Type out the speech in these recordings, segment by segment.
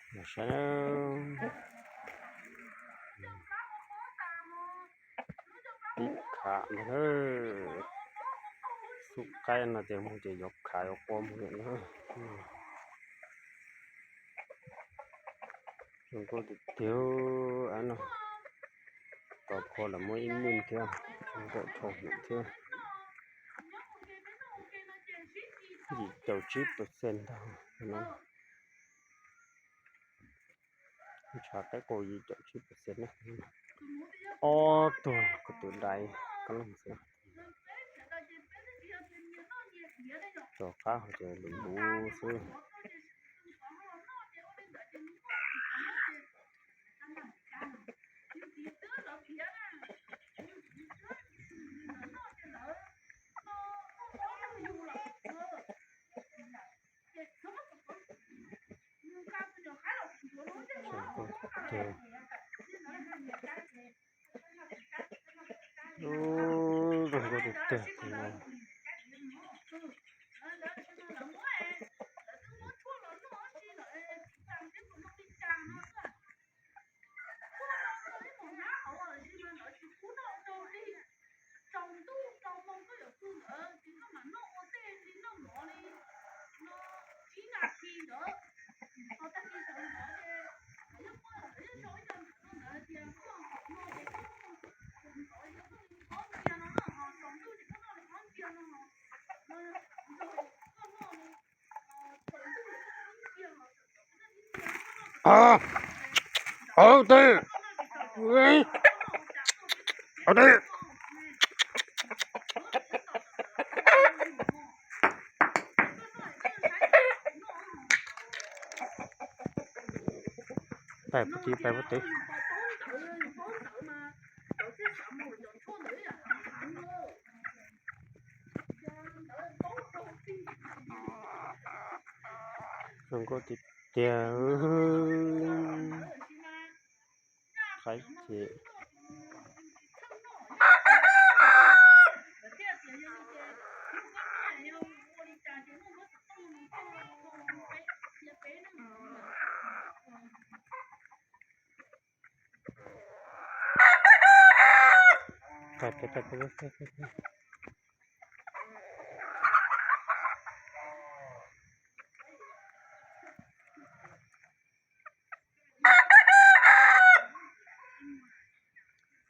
Saib, pib khav ntag. Xub qaib no ces mus ces yuav khav yuav qua mus lawm na. Zoo nkauj tiag tiag. Av no tos kho los muaj ib meej thiab, zoo nkauj dhau heev thiab. Yim caum tsib percent ntag no. Ntshav qaib qua yim caum tsib percent na. Ob tug ko tw dai kab loog xwb. Rov qab hauv ces lus lus xwb. Zoo nkauj tiag tiag no. Ov, ov, ov. Pais puag tid, pais puag tid. Zoo nkauj tiag tiag. Qaib ces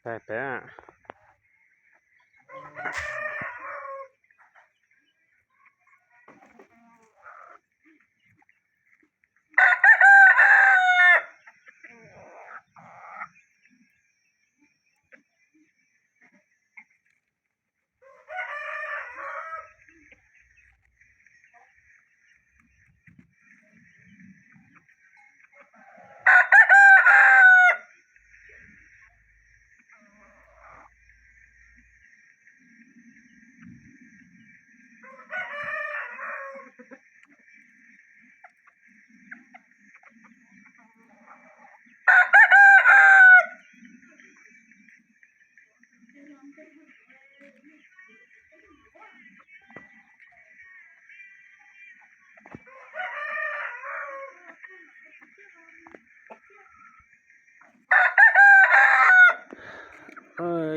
Pais pem.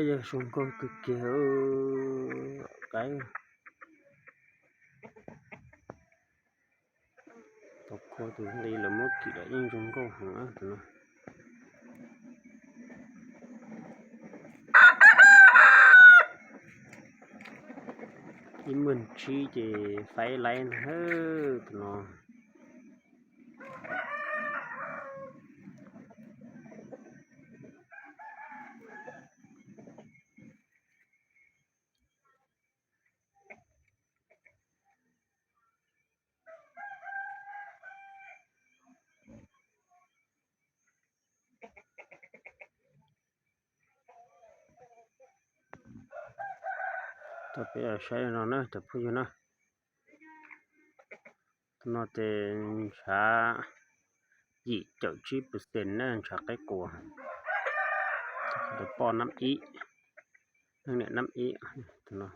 Yog zoo nkauj kawg kiag qaib. Tau kho tus nqi lawv muab kim los yeej zoo nkauj heev tus no. Ib meeg tsib ces faib laib ntag tus no. Tau peb saib no na cov phooj ywg na. Tus no ces ntshav yim caum tsib percent na, ntshav qaib qua. Tus poj nab ib, leej niam nab ib tus no.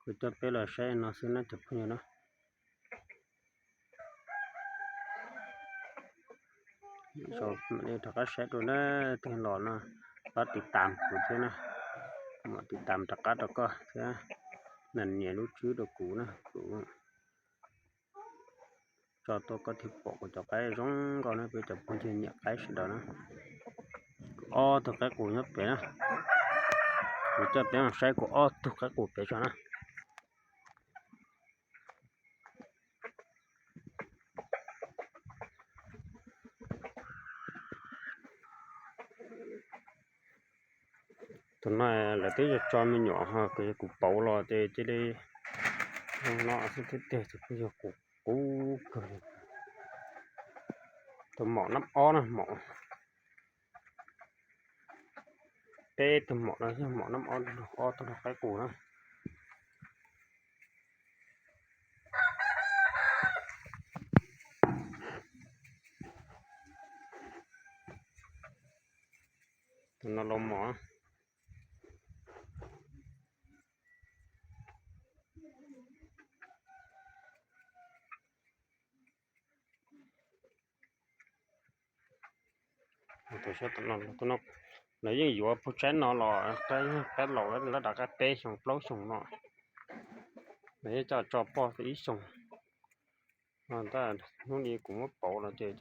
Kuv coj peb los saib no xwb na cov phooj ywg na. Rov qab saib dua na, tej los no pab tiv tam kuv thiab na, mam tiv tam rov qab rau koj thiab, nias lub tswb rau kuv na, kuv tso tuaj koj thiaj pom kuv cov qaib zoo nkauj na peb cov phooj ywg nyiam qaib sawv daws na. Kuv ob tug qaib qus nyob pem na, kuv coj peb mus saib kuv ob tug qaib qus pem tso na. Tus no lawv twb yog tso me nyuam ho kuv pauv los ces cia li zoo no xwb thiab tiag, ces kuj yog qus qub kawg li. Tus maum nab ob na, maum, peb tug maum no yog maum nab ob, ob tug no qaib qus na. Tus no los mos. Tus no, lawv yeej yuav puag tsaib no los qaib, qaib laus lawv rov qab peb xyoo plaub xyoo no. Lawv yeej coj tso poj ib xyoo. Hnub no kuv muab pauv los ces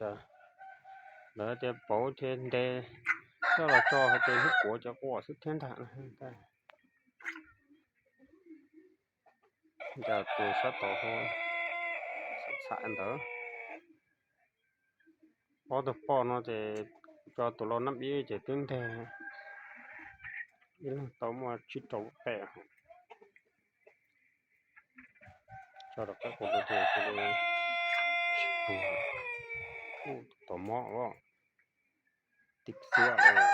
lawv tias pauv thiab ntes coj los tso hais tias hnub puav cov quaj xwb thiab ntag. Cas tus sab tod ho txham ntawd. Ob tug poj no ces tso tus lau nab ib ces twb nteg ib leeg tau muaj tsib rau lub qe. Tso rov qab qus rau ces cia li tsis tuag, tom mob, tim xiab.